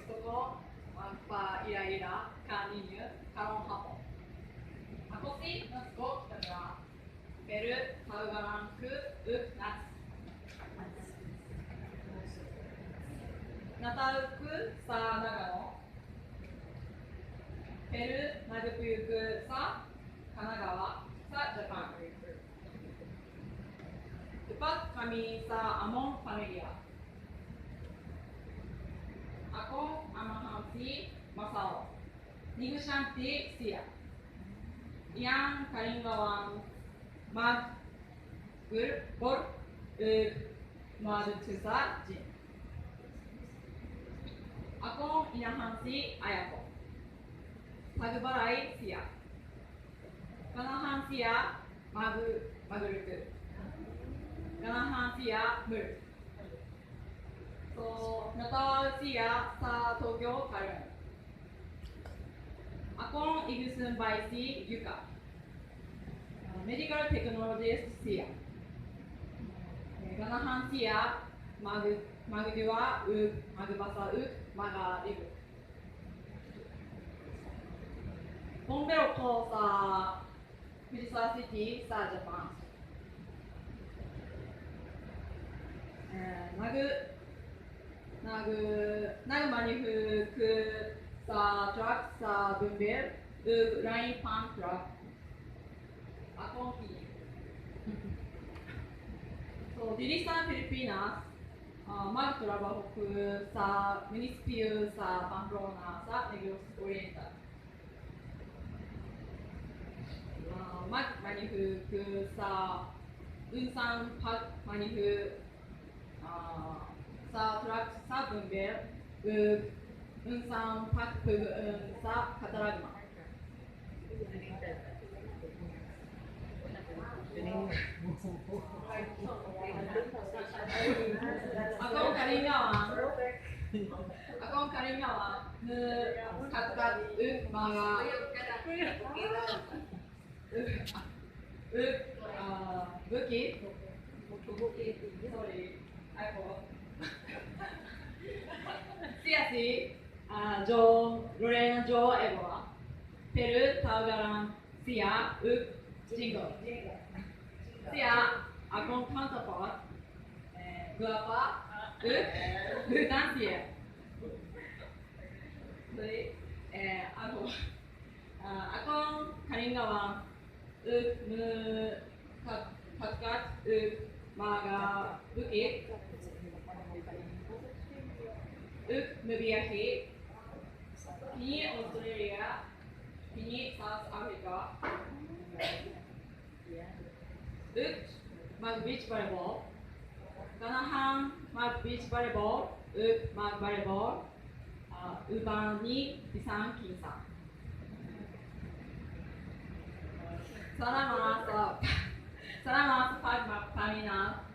Gusto ko magpaila-ila kaninyo karong hapon. Ako si Natsuko Kitamura. Peru tawgalan ko ug Nats. Natawo ko sa Nagano. Peru nagpuyo ko sa Kanagawa sa Japan. Upat kami sa among pamilya. Akong amahan si Masao. Negosyante siya. Iyang kalingawan mag golf ug magtusa gym. Akong inahan si Ayako. Tagbalay siya. Ganahan siya magluto. Ganahan siya move. So, natawo siya sa Tokyo karon. Akong igsoon bay si Yuka. Medical technologist siya. Ganahan siya magduwa ug magbasa ug mga libro. Bombero ko sa Fujisawa City sa Japan. Eh, nag nagmaneho ko sa truck sa bumbero ug laing pang truck. Akong kini. So diri sa Pilipinas, magtrabaho ko sa munisipyo sa Pamplona sa Negros Oriental. Magmaneho ko sa unsang pagmaneho sa truck sa bumbero ug unsang pagpuon sa kataragma. Akong kalingawan, akong kalingawan mokatkat ug mga ug bukid. Sorry, I forgot. Siya si Joe Lorena Joe Evola. Peru tawgalan siya ug Jingo. Siya akong counterpart. Eh, guwapa ug butang siya. Sorry, eh, akong kalingawan ug mokatkat ug mga bukid ug mobiyahe kini Australia, kini South Africa, ug mag beach volleyball. Ganahan mag beach volleyball ug mag volleyball uban ni bisan kinsa. Salamat sa pagpaminaw.